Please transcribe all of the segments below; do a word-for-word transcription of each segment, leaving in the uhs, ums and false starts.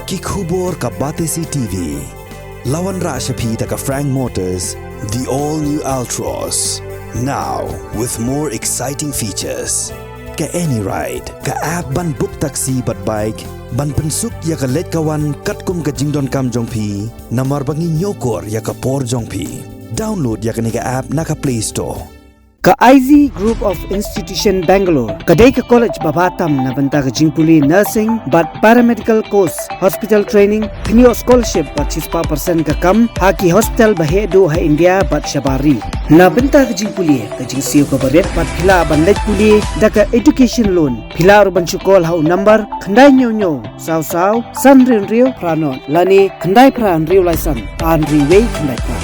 Ki khubor ka Batesi T V. La wanrah sha phi da ka Frank Motors, the all new Altroz. Now with more exciting features. Ka AnyRide, ka app ban book taxi bad bike, ban pynsuk ïa ka leit ka wan katkum ka jingdonkam jong phi, namar ba ngi ñiewkor ïa ka por jong phi. Download ïa kane ka app na ka Play Store. Ka I Z Group of Institution Bangalore ka dei ka college ba bha tam na bynta ka jingpule nursing bad paramedical course, hospital training, pynïoh scholarship bad shispah percent ka kam ha ki hospital ba heh duh ha India bad shabar ri. Na bynta ka jingpule, ka jingsiew kaba rit bad phi lah ban leit pule da ka education loan. Phi lah ruh ban shu call ha u number khyndai hynñiew hynñiew saw saw san hynriew hynriew phra nod lane khyndai phra hynriew lai san ar hynriew wei khyndai phra.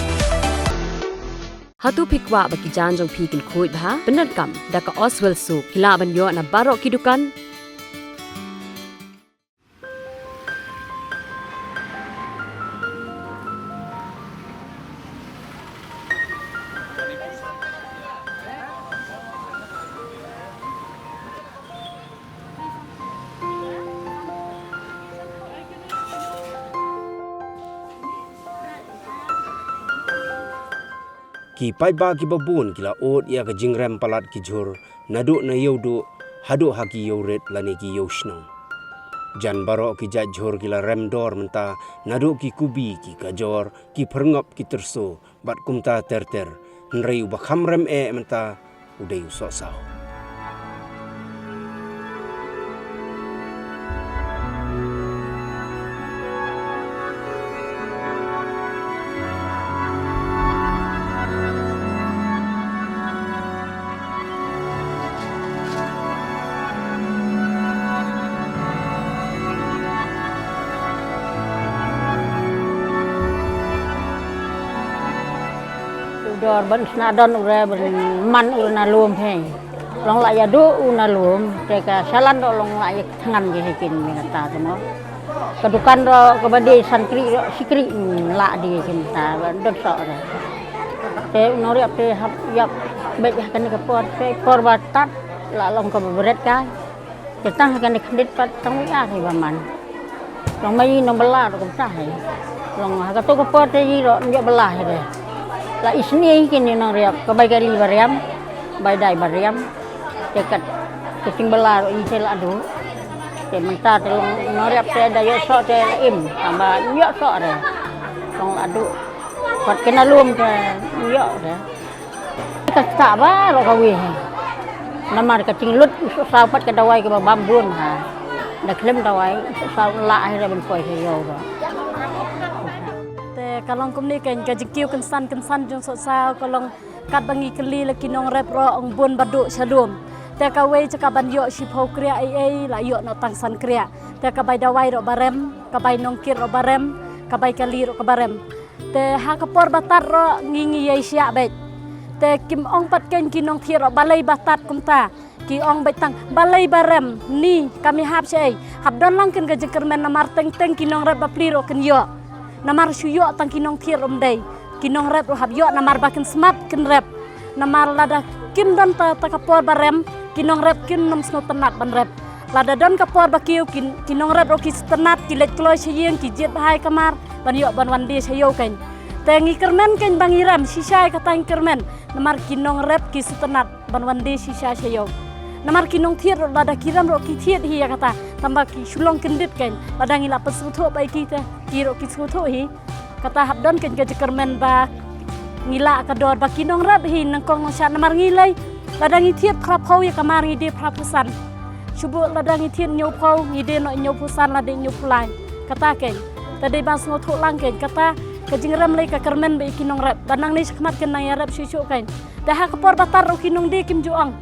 Hato phi kwah ba ki jaiñ jong phi kin khuid bha? Pyndonkam da ka Oswell Soap. Phi lah ban ïoh na baroh ki dukan. Ki paidbah kiba bun ki la ud ïa ka jingrem palat ki jhur, naduh na ïew duh haduh ha ki ïew rit lane ki ïew shnong. Jan baroh ki jait jhur ki la rem dor mynta, naduh ki kubi, ki kajor, ki pyrngop, ki tyrso bad kumta ter ter. Hynrei uba kham rem eh mynta u dei u sohsaw. U dor ban sna don u re ban man u re na lum he. Long la ïadu u na lum te ka salan do long la ïa thngan ge he kin me kata te mo. Ka dukan ro kaba dei san kri ro sikri la dei kin ta ba don so ro. Te u nongriap te hap ïap bad ha kane ka por te por ba tat la long kaba bret kai. Te tang ha kane khyndiat pat tang ïa hi ba man. Long mai nong bala ro kumta hi. Long ha kato ka por te ïa ro nyo bala hi de. La isni kin nongriap ka bai kali ba riam. Bai dai ba riam. Te kat ka ting bala ro i te la du. Te mynta te long nongriap te da ïoh soh te la im, tang ba ïoh soh re. Long la du. Pat kena lum te ïoh re. Ka ta ba lo ka wi he. Namar ka ting lut u sohsaw pat ka dawai ka ba bam bun ha. Da khlem dawai u sohsaw la he re ban poi he ïoh ba. Te ka long kumne ka jingkiew kynsan kynsan jong sohsaw ka long Katba ngi kylli la ki nongrep ruh ong bun ba duh sha lum. Te kawei jaka ban ïoh shiphew kriah ei ei la ïoh noh tang san kriah. Te ka bai dawai ruh ba rem, ka bai nongkit ruh ba rem, ka bai kali ruh ka ba rem. Te ha ka por ba tat ruh ngi ngi ïai shah beit. Te kim ong pat kein ki nongthied ruh balei ba tat kumta. Ki ong beit tang balei ba rem ni ka mi hap shaei. Hap don lang kein ka jingkyrmen namar teng teng ki nongrep bapli ruh kin ïoh. Namar shu ïoh tang ki nongthied ruh ym dei. Ki nongrep ruh hap ïoh namar ba kin smat kin rep. Namar lada kim don ta, ta ka por ba rem ki nongrep kin nym sngewtynnat ban rep. Lada don ka por ba kiew ki, ki nongrep ruh ki sngewtynnat ki leit kloi sha ïing ki jied bha ïa ka mar ban ïoh ban wan die sha ïew kein. Te ngi kyrmen kein ba ngi rem shisha ïa kata ngi kyrmen. Namar ki nongrep ki sngewtynnat ban wan die shisha sha ïew. Namar ki nongthied ruh lada ki rem ruh ki thied hi ïa kata. Tangba ki shu long kyndit kein. Lada ngi la pynsngewthuh bad ki te ki ruh ki sngewthuh hi. Kata hap don kein ka jingkyrmen ba ngi lah ka dor ba ki nongrep hi nyngkong nyngshah namar ngi lei. Lada ngi thied phra phew ïa ka mar ngi die phra phew san. Shu buh lada ngi thied hynñiew phew ngi die noh hynñiew phew san lada hynñiew phew lai. Kata kein. Te dei ban sngewthuh lang kein kata ka jingrem lei ka kyrmen bad ïa ki nongrep. Ba nangne shakhmat kein nang ïarep shuh shuh kein. Te ha ka por ba tat ruh ki nongdie kim ju ong.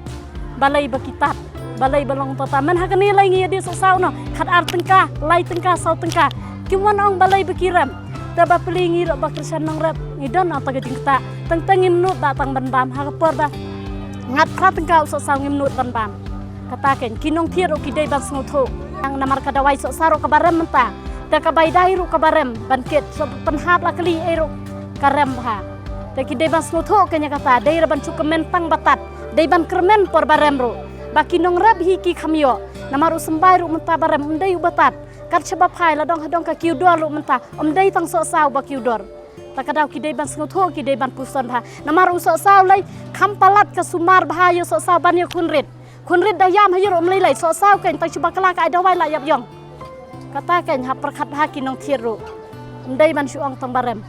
Balei ba ki tat. Balei ba long tata. Men ha kane lei ngi ïa die sohsaw noh. Khat ar tyngka, lai tyngka, saw tyngka. Kim wan ong balei ba ki rem. Te bapli ngi ruh ba kyrshan nongrep. Ngi don ata ka jingktah. Teng teng ngim nud ba tang ban bam. Ha ka por ba ngat phra tyngka u sohsaw ngim nud ban bam. Kata kein ki nongthied ruh ki dei ban sngewthuh. Nang namar ka dawai sohsaw ruh ka ba rem mynta. Te ka bai dai ruh ka ba rem ban kit. Shu pynhap la kali ei ruh ka rem bha. Te ki dei ban sngewthuh kein ïa kata, dei ruh ban shu kmen tang ba tat, dei ban kyrmen por ba rem ruh. Ba ki nongrep hi ki kham ïoh, namar u symbai ruh mynta ba rem ym dei u ba tat. Kat shaba phai la dong ha dong ka kiew dor ruh mynta. Ym dei tang sohsaw ba kiew dor. Ta ka daw ki dei ban sngewthuh, ki dei ban puson bha. Namar u sohsaw lei kham palat ka sumar bha ïa u sohsaw ban ïa khun rit. Khun rit da ïam ha ïa ruh ym lei lei, sohsaw kein tang shu bakla ka ai dawai la ïap ïong. Kata kein hap pyrkhat bha ki nongthied ruh. Ym dei ban shu ong tang barem.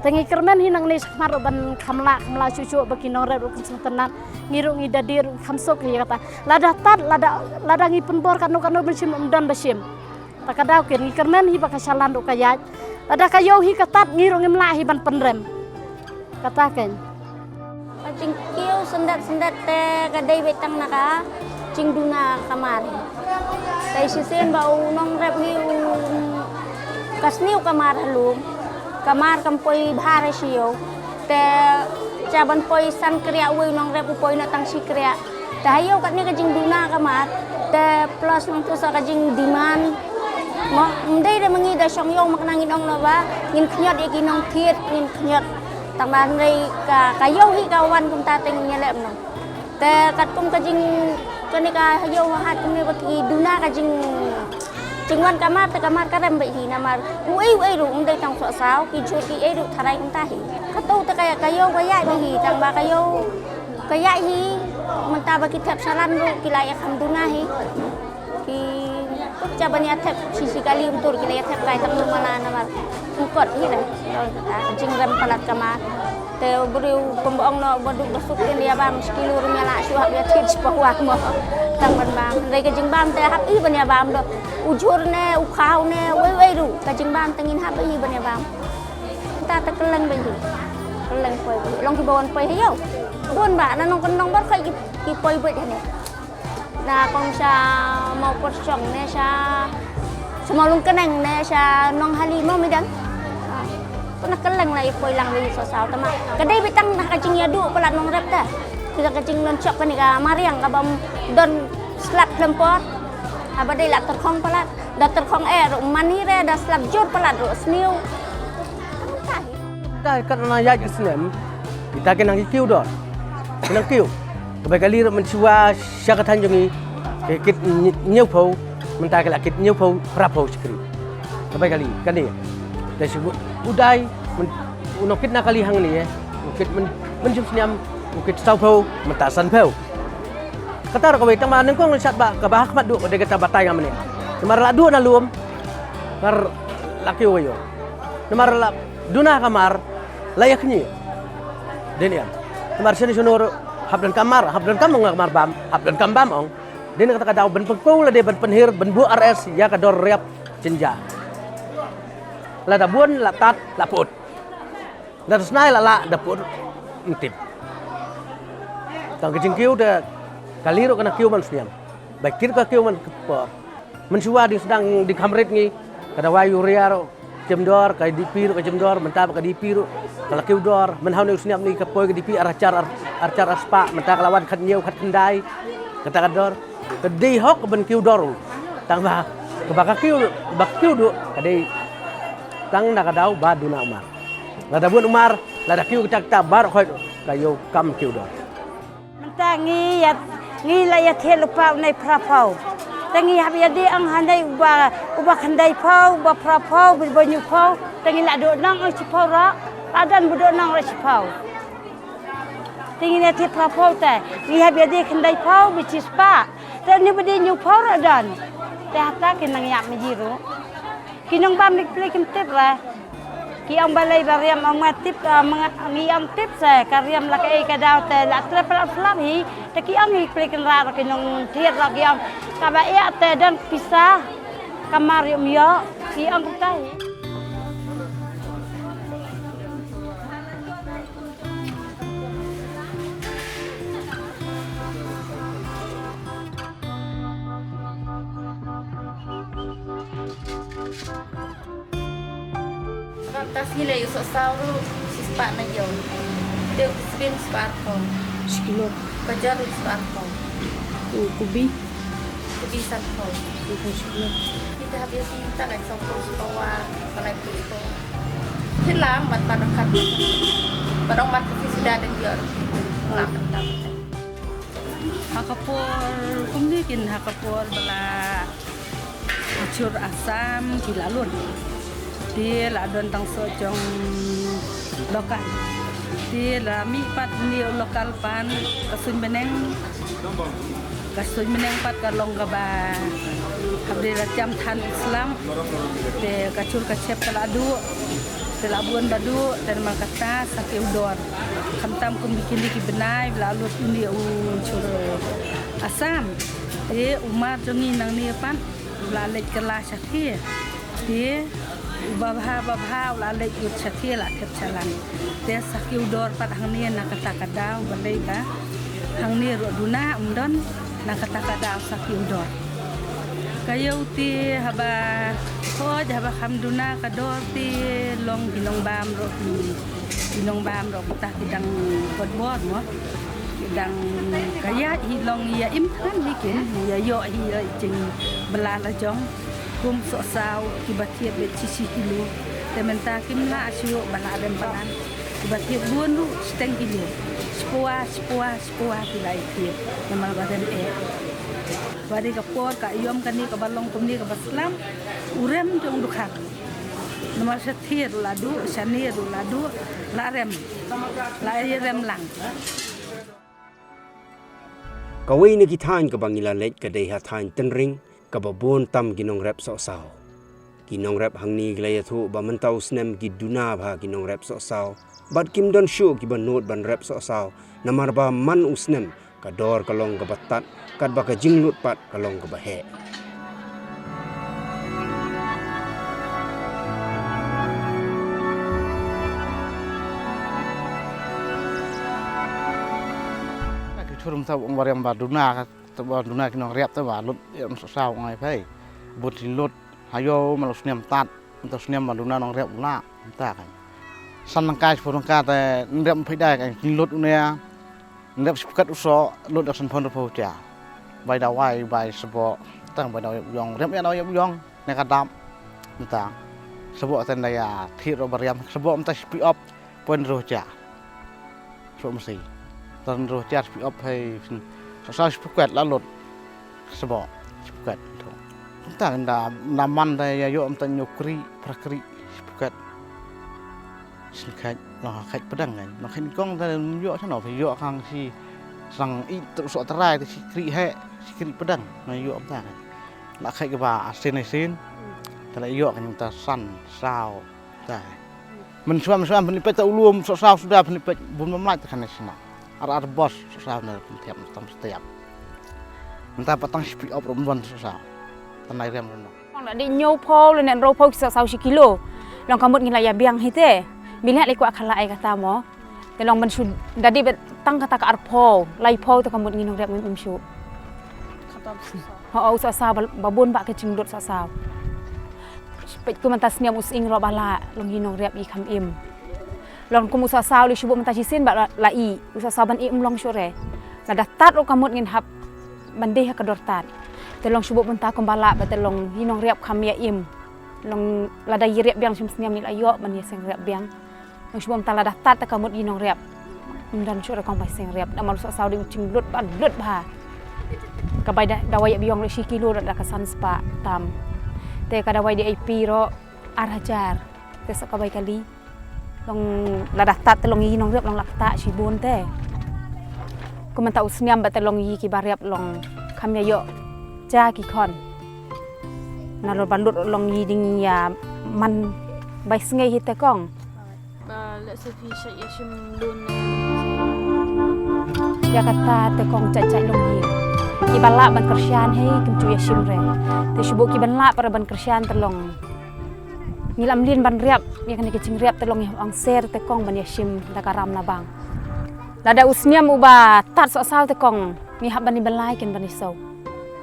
Te ngi kyrmen hi nangne shakhmat ruh ban kham lah, kham lah shuh shuh ba ki nongrep ruh kin sngewtynnat. Ngi ruh ngi da die ruh kham suk hi kata. Lada tad, lada, lada ngi pynbor katno katno ban shim ym don ba shim. Ta ka daw kein ngi kyrmen hi ba ka shalan ruh ka ïaid. Lada ka ïew hi ka tad ngi ruh ngim lah hi ban pynrem. Kata kein. Ka jingkiew syndet syndet te ka dei beit tang na ka jingduna ka mar. Te shisien ba u nongrep hi u ka sniew ka mar ha lum. Ka mar kam poi bha re shi ïew. Te sha ban poi san kriah uwei u nongrep u poi na tang shi kriah. Te ha ïew katne ka jingduna ka mar. Te plus nangtu sa ka jingdemand. Mo, ym dei re ma ngi da shong ïew ma kane ngin ong noh ba ngin khñiot ïa ki nongthied, ngin khñiot. Tang ba hynrei ka, ka ïew hi ka wan kumta te ngin ïaleh noh. Te katkum ka jing, kane ka ïew ha hat kumne ba ki duna ka jing, jingwan ka mar te ka mar ka rem beit hi namar uei uei ruh ym dei tang sohsaw, ki jhur ki ei ruh tharai kumta hi. Kato te ka, ka ïew ka ïaid beit hi tang ba ka ïew ka ïaid hi mynta ba ki thep shalan ruh ki la ïa kham duna hi. Ki kup cha ban ïa thep shi shi kali um tur ki la ïa thep kai tang lum mala namar. Ym kot hi re. Jingrem palat ka mar. Te u briew kumba ong noh ba duk ba suk te ïa bam shi kilo ruh ïa lah shu hap ïa thied shi pahuwa mo. Tang ban bam. Hynrei ka jingbam te hap i ban ïa bam doh. U jhur ne, u khaw ne, wei wei ruh. Ka jingbam te ngin hap i ban ïa bam. Ta te kylleng beit hi. Kylleng poi beit. Long kiba wan poi ha ïew. Bun ba na nongkyndong baroh khoit ki, ki poi beit hangne. Na kong sha Mawpyrshong ne sha, sha Mawlyngkneng ne sha Nonghali mo midang. Ah, pynah kylleng la i poi lang beit sohsaw tama. Ka dei beit tang na ka jingïaduh palat nongrep te. Ki ka jinglynshop kane ka mariang kaba ym don slap lem por. Haba dei la tyrkhong palat. Da tyrkhong eh ruh man hi re, da slap jur palat ruh sniew. Dei kat na ïaid ka snem, kita ki nang ki kiew dor. Ki nang kiew. Kaba kali ruh mynshuwa sha ka thaiñ jong ngi, ki kit hynñiewphew, mynta ki la kit hynñiewphew phraphew shikri. Kaba kali kane. Te shu u dei, myn, u nongkit na kali hangne, u kit myn, mynshuwa snem, u kit sawphew, mynta sanphew. Kata ruh kawei tang ba nyngkong shat ba kaba ha khmat duh ka dei kata batai ngam ne. Namar la duh na lum, namar la kiew ïew. Namar la duna ka mar, la ïa khñi. Dei ne em. Namar shano shano ruh hap donkam mar, hap donkam ong ka mar bam, hap donkam bam ong. Dei ne kata ka daw ban pynkup lade ban pynhir ban buh R S ïa ka dor riap jingjia. Lada bun la tad la put. Da snai la lah da put ym tip. Tang ka jingkiew te kali ruh ka nang kiew man snem. Ba kit ka kiew man ka por. Mynshuwa ding sdang ding kham rit ngi ka dawai urea ruh jem dor, ka D P ruh ka jem dor, mynta ba ka D P ruh ka la kiew dor. Mynhaw ne u snem ni ka poi ka D P ar hajar ar, ar hajar ar spah, mynta ka la wan khathynñiew khatkhyndai. Kata ka dor. Ka dei hok ban kiew dor ruh. Tang ba kaba ka kiew, ba kiew duh ka dei tang na ka daw ba duna u mar. Lada bun u mar, lada kiew kita kita baroh khoit ka ïew kam kiew dor. Mynta ngi ïa, ngi la ïa thied lypa u nai phraphew. Te ngi hap ïa die ang hanai uba, uba khyndaiphew, uba phraphew, uba hynñiewphew. Te ngi la duh nang ang shiphew ruh, la don ba duh nang ruh shiphew. Te ngi ïa thied phraphew te, ngi hap ïa die khyndaiphew, ba shispah. Te ni ba die hynñiewphew ruh don. Te hata ki nang ïap ma ji ruh. Ki nongbam rik plik kim tip re. Ki ong balei ba riam ong ma tip, ah, ma nga, ngi ong tip se, ka riam la kaei ka daw te, la trep la slap hi, te ki ong hi plik kynrad ki nongthied la ki ong. Kaba ïa te don pisa, ka mar ym ïoh, ki ong kumta hi. Nga tas ngi leh ïa u sohsaw ruh shispah na ïew. Te u tisbin spah arphew. Shi kilo. Gajar ruh spah arphew. U kubi. Kubi sanphew. Sanphew shi kilo. Kita hap ïa kita kan sawphew spah wa, palai phew spah wa. Hilang mat mat kat. Barong mat kubi sudah dan ïa. Lang kat. Ha ka por kumne kin ha ka por ba la Ha Chur Assam ki la lut. Te la don tang soh jong local. Te la mih pat uni u local pan ka suiñ bneng. Ka suiñ bneng pat ka long kaba hapdeng la jam than Islam. Te ka chur ka chep ka la duh. Te la bun ba duh, te namar kata sa ki u dor. Khamtam kum kine ki bnai ba la lut uni u chur Assam. Te u mar jong ngi nangne pat u la leit kylla shatei. Te u babha babha u la leit lut shatei la thep shalan. Te sa ki u dor pat hangne na kata ka daw balei ba hangne ruh duna um don na kata ka daw sa ki u dor. Ka ïew te haba hoi haba kham duna ka dor te long ki nongbam ruh ki, ki nongbam ruh kita ki dang kot bor mo. Ki dang ka ïaid hi long ïa im than hi kin, ïa ïoh hi ïa jingbylla la jong. Kum sohsaw kiba thied beit shi shi kilo. Te mynta kim lah shuh ba la rem palat. Kiba thied bun ruh shiteng kilo. Shiphew, shiphew, shiphew ki la ïa thied. Namar ba rem eh. Ba dei ka por ka aïom kane kaba long kumne kaba slam. U rem jong u dkhar. Namar shatei ruh la duh, shane ruh la duh, la rem. La ïa rem lang. Kawei na ki thaiñ kaba ngi la leit ka dei ha thaiñ Tynring, kaba bun tam ki nongrep sohsaw. Ki nongrep hangne ki la ïathuh ba mynta u snem ki duna bha ki nongrep sohsaw. Bad kim don shuh kiba nud ban rep sohsaw, namar ba man u snem ka dor ka long kaba tad, katba ka jinglut pat ka long kaba heh. Ki chur mynta ong ba rem ba duna, te ba duna ki nongrep te ba lut ïa sohsaw ngai phai. Bun ki lut ha ïew ma la u snem tad, mynta u snem ba duna nongrep u la mynta kan. San nangka shiphew nangka te nrep phai dei kan ki lut une. Nrep shiphew kat u soh, lut da san phew hynriew phew ja. Bai dawai, bai sboh, tang bai dawai ïong, rem ïa dawai ïong, ne ka dap. Mynta sboh te nda ïa thied ruh ba rem, sboh mynta shiphew op, phew hynriew ja. Sboh masi. Tan hynriew ja shiphew op hei, sohsaw shiphew kat la lut. Sboh shiphew kat. Mynta nda, nda man da ïa ïoh mynta hynñiew kri, phra kri, shiphew kat. Shisien khat, long khat pdeng kan. Long khat kong ta ym ïoh shano, phi ïoh khang shi sang i tu sok trai tu shi kri heh, shi kri pdeng, long ïoh ta kan. La khat kaba asin asin. Ta la ïoh kan ta san, saw, ta. Mynshuwa mynshuwa pynipej ta u lum, sohsaw suda pynipej bun bym lait ta kan shisien. Ar ar bos sohsaw na pyntiap tam setiap. Mynta pat tang shiphew op ruh ym don sohsaw. Tanai rem ruh. Long da dei hynñiew phew lane hynriew phew ki sohsaw shi kilo. Long ka mut ngi la ïa biang hi te. Mih leh lei kwah khala ai kata mo. Te long ban shu da dei beit tang kata ka ar phew, lai phew te ka mut ngi nongrep ngim im shuh. Ho, u sohsaw ba, ba bun ba ka jinglut sohsaw. Peit kum mynta snem u sying ruh ba la long ngi nongrep i kham im. Long kum u sohsaw lei shu buh mynta shisien ba la, la i, u sohsaw ban i ym long shuh re. Lada tad ruh ka mut ngin hap ban dei ha ka dor tad. Te long shu buh mynta kum ba la ba te long ngi nongrep kham ïa im. Long lada ïa rep biang shim snem ngi la ïoh ban ïa seng rep biang. Long shu buh mynta lada tad te ka mut ngi nongrep. Ym don shuh re kong ba seng rep. Namar u sohsaw dei u jinglut ba lut bha. Ka bai da, dawai ïa biang ruh shi kilo ruh da ka san spah tam. Te ka dawai dei ai pi ruh ar hajar. Te sa ka bai kali. Long lada tad te long i nongrep long la kata shibun te. Kum mynta u snem ba te long i kiba rep long kham ïa ïoh ja ki khon. Nalor ba lut long i ding ïa man bai sngi hi te kong. Ba lehse phi shait ïa shim lun. Ïa kata te kong jait jait long i. Kiba lah ban kyrshan hi kim ju ïa shim re. Te shu buh kiban lah para ban kyrshan te long. Ngi lam lin ban rep, ïa kane ka jingrep te long ïa ong ser te kong ban ïa shim da ka ram na bang. Lada u snem uba tad sohsaw te kong, ngi hap ban i belai kin ban i saw.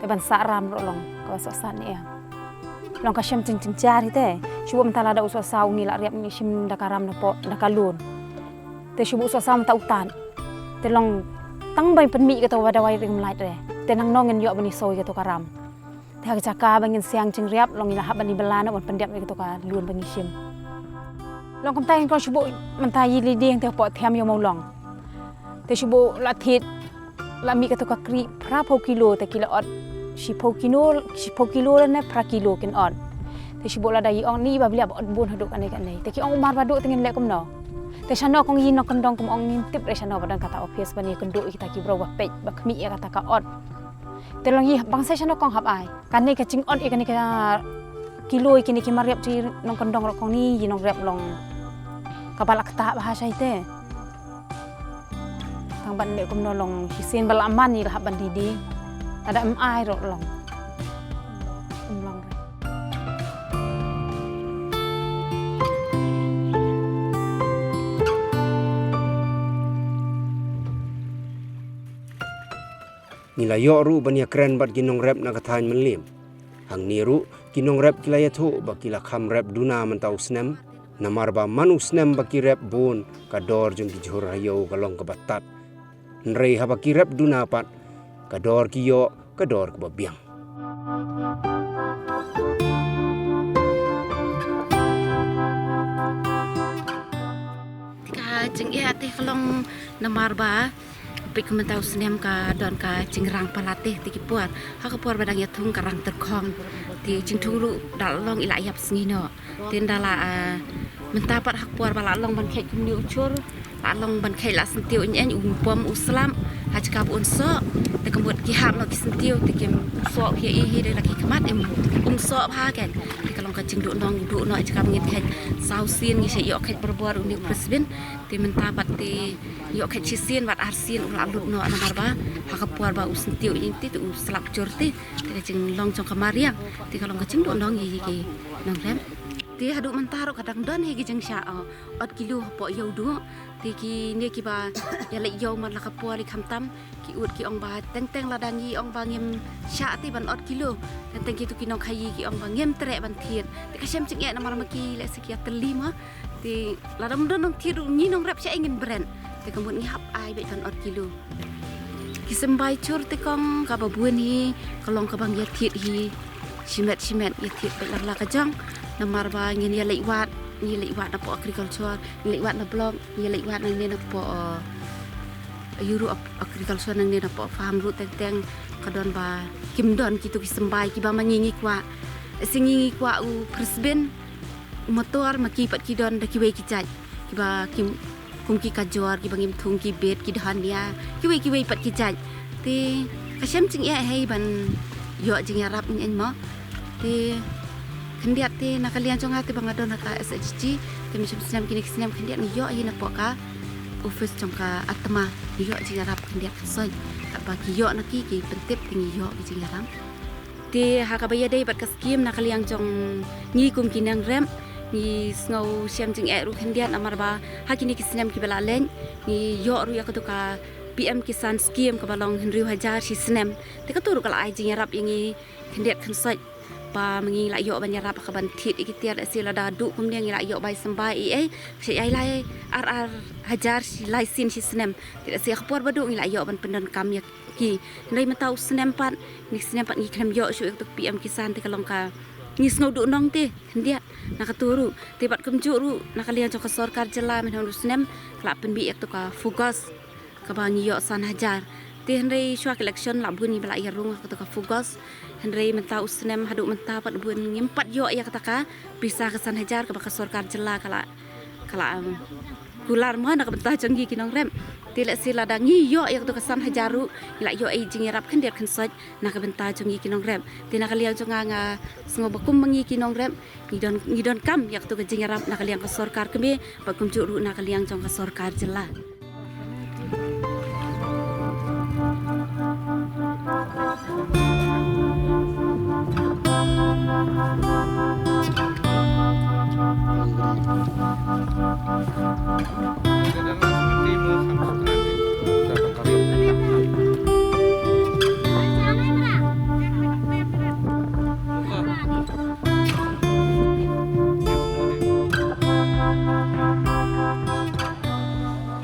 Te ban sah ram ruh long, ka ba sohsat ne ïa. Long ka shem jing jingjar hi te, shu buh mynta lada u sohsaw ngi la rep ngi shim da ka ram na poh, da ka lun. Te shu buh u sohsaw mynta u tad. Te long tang ban pynmih kato ba dawai ring mlait re. Te nang nong ngin ïoh ban i saw ïa kato ka ram. Te ha ka jaka ba ngin siang jingrep long ngi la hap ban i bela na ban pyndep ïa kato ka lun ba ngi shim. Long kumta ngin kong shu buh mynta i lidi te hapoh them ïa u mawlong. Te shu buh la thied la mih kato ka kri phra phew kilo te ki la ot Shiphew kilo, shiphew kilo lane phra kilo kin ot. Te shi bok lada i ong ni ba blia ba ot bun haduh kane kane. Te ki ong u Marbah duh te ngin leh kumno. Te shano kong i nongkyndong kum ong ngim tip re shano ba don kata office ban ïakynduh ïa kita ki briew ba peit ba khmih ïa kata ka ot. Te long i bang sa shano kong hap ai. Kane ka jingot ïa kane ka kilo ïa kine ki mariap jong i nongkyndong ruh kong ni i nongrep long kaba la ktah bha shai te. Tang ban leh kumno long shisien ba la man i la hap ban didi. Lada em ai ruh long. Em long re. Ngi la ïoh ruh ban ïakren bad ki nongrep na ka thaiñ Mylliem. Hangne ruh ki nongrep ki la ïathuh ba ki la kham rep duna mynta u snem. Namar ba man u snem ba ki rep bun ka dor jong ki jhur ha ïew ka long kaba tad. Hynrei haba ki rep duna pat ka dor ki ïoh ka dor kaba biang. Ka jingeh te ka long namar ba peit kumta u snem ka don ka jingrang palat te, te ki por ha ka por ba dang ïathung ka rang tyrkhong. Te jingthung ruh da long i la ïap sngi noh. Te nda la, ah, mynta pat ha ka por ba la long ban kheit kumne u jhur, la long ban kheit la syntiew ïeng ïeng u bom u slap ha jaka ba un soh. Te ka mut ki hap noh ki syntiew te kim soh ki ïa i hi de la ki khmat em um soh bha ken. Te ka long ka jingduh nong duh noh ha jaka ba ngin kheit saw sien ngi sa ïoh kheit borbor une u press bin. Te mynta pat te ïoh kheit shisien wat arsien u la lut noh namar ba ha ka por ba u syntiew ïeng te, te u slap jhur te, te ka jinglong jong ka mariang te ka long ka jingduh nong ïa ki nongrep. Te haduh mynta ruh ka dang don hi ki jingshah, oh, ot kilo hapoh ïew duh. Te kine kiba ïaleit ïew man la ka por i khamtam ki ut ki ong ba teng teng lada ngi ong ba ngim shah te ban ot kilo. Teng teng kitu ki nongkhaïi ki ong ba ngim treh ban thied. Te ka shem jingeh namar ma ki lehse ki ïatylli ma. Te lada ym don nongthied ruh ngi nongrep shaei ngin bret. Te ka mut ngi hap ai beit ban ot kilo. Ki symbai jhur te kong kaba bun hi ka long kaba ngi ïathied hi. Shimet shimet ïathied beit la la ka jong. Namar ba ngin ïaleit wad, ngi leit wad napoh agriculture, ngi leit wad na block, ngi leit wad nangne napoh, uh, ïa ruh ap-, agriculture nangne napoh farm ruh teng teng ka don ba kim don kitu ki symbai kiba ma ngi ngi kwah. Lehse ngi ngi kwah u press bin, u motor ma ki pat ki don da kiwei ki jait kiba kim kum ki kajor kiba ngim thung ki bet ki dhania kiwei kiwei pat ki jait. Te ka shem jingeh hi ban ïoh jingïarap ïeng ïeng mo. Te khyndiat te na ka liang jong nga te ba nga don ha ka S H G te mynshwa snem kine ki snem khyndiat ngi ïoh hi napoh ka office jong ka ATMA ngi ïoh jingïarap khyndiat kynsoit. Katba ki ïoh na ki ki pyntip te ngi ïoh ki jingïarap. Te ha kaba ïadei bad ka skim na ka liang jong ngi kum ki nongrep ngi sngew shem jingeh ruh khyndiat namar ba ha kine ki snem kiba la leit ngi ïoh ruh ïa katu ka P M Kisan Scheme kaba long hynriew hajar shi snem. Te katu ruh ka la ai jingïarap ïa ngi khyndiat kynsoit ba ma ngi la ïoh ban ïarap ha kaban thied ïa ki tiar lehse lada duh kumne ngi la ïoh bai symbai ei ei. Shi ai lai ar ar hajar shi lai sien shi snem. Te lehse ha ka por ba duh ngi la ïoh ban pyndonkam ïa ki. Hynrei mynta u snem pat, ngi snem pat ngi khlem ïoh shuh ïa katu ka P M Kisan te ka long ka ngi sngew duh nong te khyndiat na katu ruh. Te bad kumjuh ruh na ka liang jong ka sorkar jylla mynhynnin u snem ka la pynmih ïa katu ka FUGOS kaba ngi ïoh san hajar. Te hynrei shuwa ka election la bun ngi ba la ïa rung ha katu ka FUGOS. Hynrei mynta u snem haduh mynta pat bun ngim pat ïoh ïa kata ka pisa ka san hajar kaba ka sorkar jylla ka la ka la, um, kular mo na ka bynta jong ngi ki nongrep. Te lehse lada ngi ïoh ïa katu ka san hajar ruh ngi la ïoh ei jingïarap khyndiat kynsoit na ka bynta jong ngi ki nongrep. Te na ka liang jong nga nga sngew ba kum ma ngi ki nongrep ngi don, ngi donkam ïa katu ka jingïarap na ka liang ka sorkar kmie bad kumjuh ruh na ka liang jong ka sorkar jylla.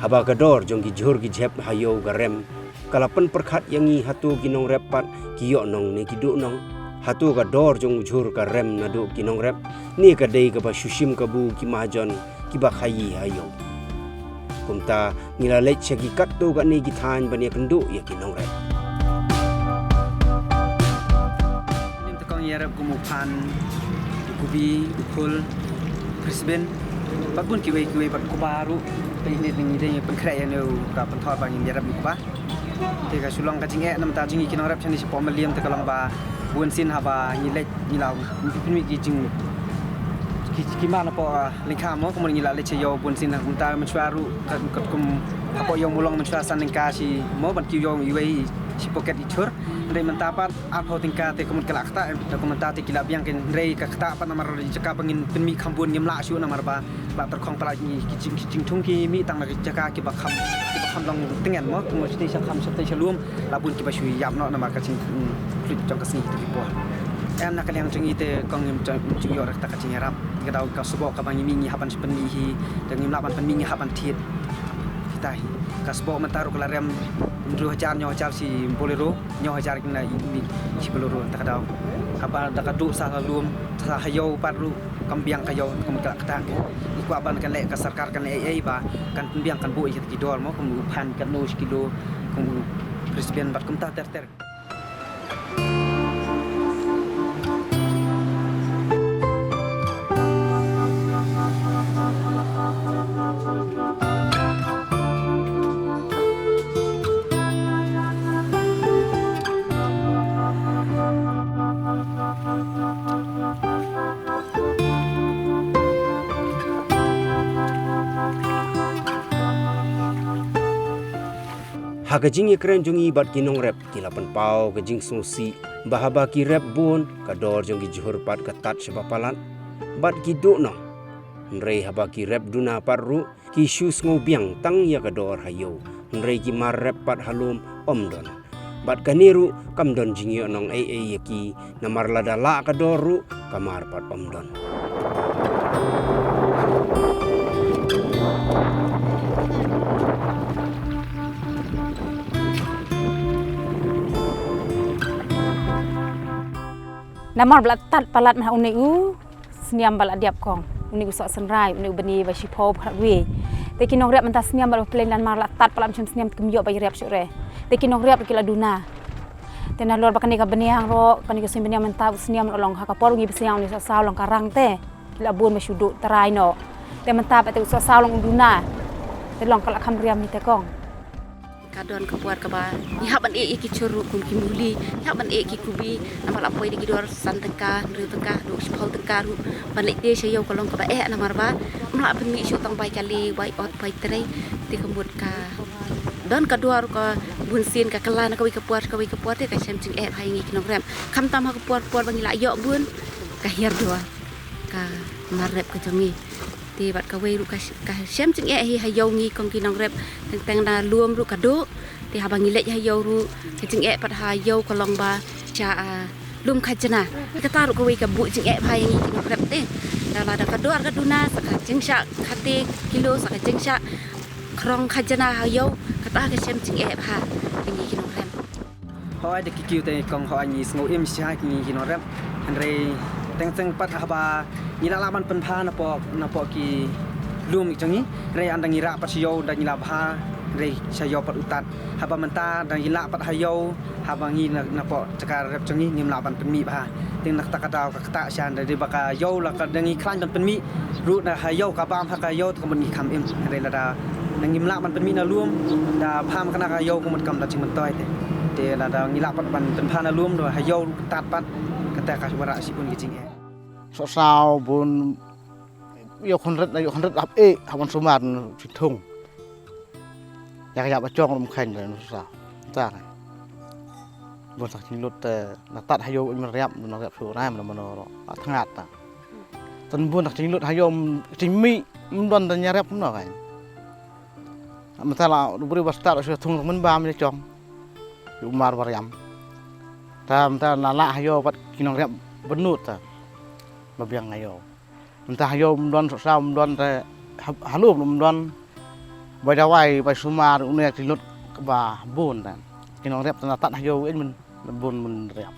Haba ka dor jong ki jhur ki jhep ha ïew ka rem ka la pynpyrkhat ïa ngi hato ki nongrep pat ki ïoh nong ne ki duh nong. Hato ka dor jong u jhur ka rem naduh ki nongrep ne ka dei kaba shu shim kabu ki mahajon kiba khaïi ha ïew. Kumta ngi la leit sha ki katto katne ki thaiñ ban ïakynduh ïa ki nongrep. Rep kum u phan, u kubi, u khul, french bean, bad bun kiwei kiwei bad kuba ruh. Te ngi dei ngi dei ngi pynkhreh ïa une u ka pynthor ba ngin ïarep ïa u kuba. Te ka shu long ka jingeh namar ta jong ngi ki nongrep shane shapoh Mylliem te ka long ba bun sien haba ngi leit ngi la pynmih ki jing ki, ki mar napoh, ah, lyngkha mo, kumno ngi la leit sha ïew bun sien, mynta mynshuwa ruh ka, ka kum hapoh ïew Mulong mynshuwa san tyngka shi mo ban kiew ïew iwei shi packet i chur. Hynrei mynta pat arphew tyngka te kumno ka la ktah em, te kumno mynta te ki la biang kein, hynrei ka ktah pat namar jaka ba ngin pynmih kham bun ngim lah shuh namar ba la tyrkhong palat ngi ki jing, ki jingthung ki mih tang na ki jaka kiba kham, kiba kham long tyngen mo, kumno shatei sha kham shatei sha lum. La bun kiba shu ïap noh namar ka jingkhluit jong ka sngi kito ki por. Em, na ka liang jong ngi te kong ngim jong, ngim jingïoh re kata ka jingïarap. Ka dei ka sboh kaba ngi mih ngi hap ban shu pynmih hi, te ngim lah ban pynmih ngi hap ban thied. Kita hi. Ka sboh mynta ruh ka la rem hynriew hajar hynñiew hajar shi Bolero, hynñiew hajar kina i mih shi Bolero ta ka dei. Kaba da ka duh sa ha lum, sa ha ïew pat ruh kam biang ka ïew, kum ka ktah. Ngi kwah ban kan leh ka sorkar kan leh ei ei ba kan pynbiang kan buh ïa ki dor mo, kum u phan katno shi kilo, kum u french bean bad kumta ter ter. Ha ka jingïakren jong ngi bad ki nongrep, ki la pynpaw ka jingsngewsih ba haba ki rep bun, ka dor jong ki jhur pat ka tad shibun palat bad ki duhnong. Hynrei haba ki rep duna pat ruh, ki shu sngewbiang tang ïa ka dor ha ïew, hynrei ki mar rep pat ha lum ym don. Bad kane ruh kam don jingïohnong ei ei ïa ki, namar lada lah ka dor ruh ka mar pat ym don. Namar ba la tad palat ma ha une u sniam ba la dep kong, une u soh synrai, une u bniah ba shiphew ba khatwei. Te ki nongrep mynta sniam ba la pynlong namar la tad palat, ym shym sniam te kim ïoh ba ïarep shuh re. Te ki nongrep ki la duna. Te nalor ba kane ka bniah ruh, kane ka suiñ bniah mynta u sniam ruh long ha ka por ngi bsa ïa une u soh saw long ka rang te. Ki la bun ba shu duh trai noh. Te mynta pat te u soh saw long u duna. Te long ka la kham riam hi te kong. Ka don ka por kaba ngi hap ban ïeh ïa ki chur ruh kum ki muli, ngi hap ban ïeh ki kubi, namar la poi da ki dor san tyngka, hynriew tyngka, haduh shiphew tyngka ruh. Ban leit die sha ïew ka long kaba eh namar ba ym lah pynmih shuh tang bai kali, bai ot, bai trei. Te ka mut ka don ka dor ka bun sien ka kylla na kawei ka por sha kawei ka por, te ka shem jingeh bha ïa ngi ki nongrep. Khamtam ha ka por por ba ngi la ïoh bun ka hiar dor ka mar rep ka jong ngi. Te bad kawei ruh ka sh-, ka shem jingeh hi ha ïew ngi kong ki nongrep, teng teng na lum ruh ka duh. Te haba ngi leit ha ïew ruh ka jingeh pat ha ïew ka long ba sha, ah, lum khajna. Kata ruh kawei ka buh jingeh bha ïa ngi ki nongrep te. Da lada ka dor ka duna sa ka jingshah khathie kilo, sa ka jingshah khrong khajna ha ïew, kata ka shem jingeh bha ïa ngi ki nongrep. Hooid, da ki kiew te kong hooid ngi sngew im shisha ki ngi ki nongrep. Hynrei teng teng pat haba ngi la lah ban pynbha napoh, napoh ki lum jong ngi. Hynrei ynda ngi rah pat sha ïew da ngi la bha, hynrei sha ïew pat u tad. Haba mynta da ngi lah pat ha ïew, haba ngi na, napoh jaka rep jong ngi ngim lah ban pynmih bha. Te na kata ka daw ka ktah shisha, da dei ba ka ïew la ka da ngi khlaiñ ban pynmih ruh na ha ïew, ka bam ha ka ïew te ka mut ngi kham im. Hynrei lada ngim lah ban pynmih na lum, da bam kane ka ïew ka mut kam da jingmyntoi te. Te lada ngi lah pat ban pynbha na lum, da ha ïew ruh tad pat, kata ka wanrah shibun ki jingeh. Soh saw bun, ïoh khyndiat, ïoh khyndiat hap eh, hap ban sumar na shithung. Ïa ka ïap ba jong rum khaiñ da soh saw. Ta. Bun sak jinglut te, na tad ha ïew im riap, na riap shu rai, na mano ro, a thngat ta. Tan bun sak jinglut ha ïew, jingmih, ym don da ïarep kumno kan. Mynta la u briew ba stad shu thung mynba mynjong. Ïa u mar ba riam. Ta mynta la lah ha ïew bad ki nongriap bynnud ta. Ba biang ha ïew. Mynta ha ïew ym don, soh saw ym don te ha, ha lum ym don. Bai dawai, bai sumar, une ki lut ba bun ta. Ki nongriap ta na tad ha ïew in men bun men riap.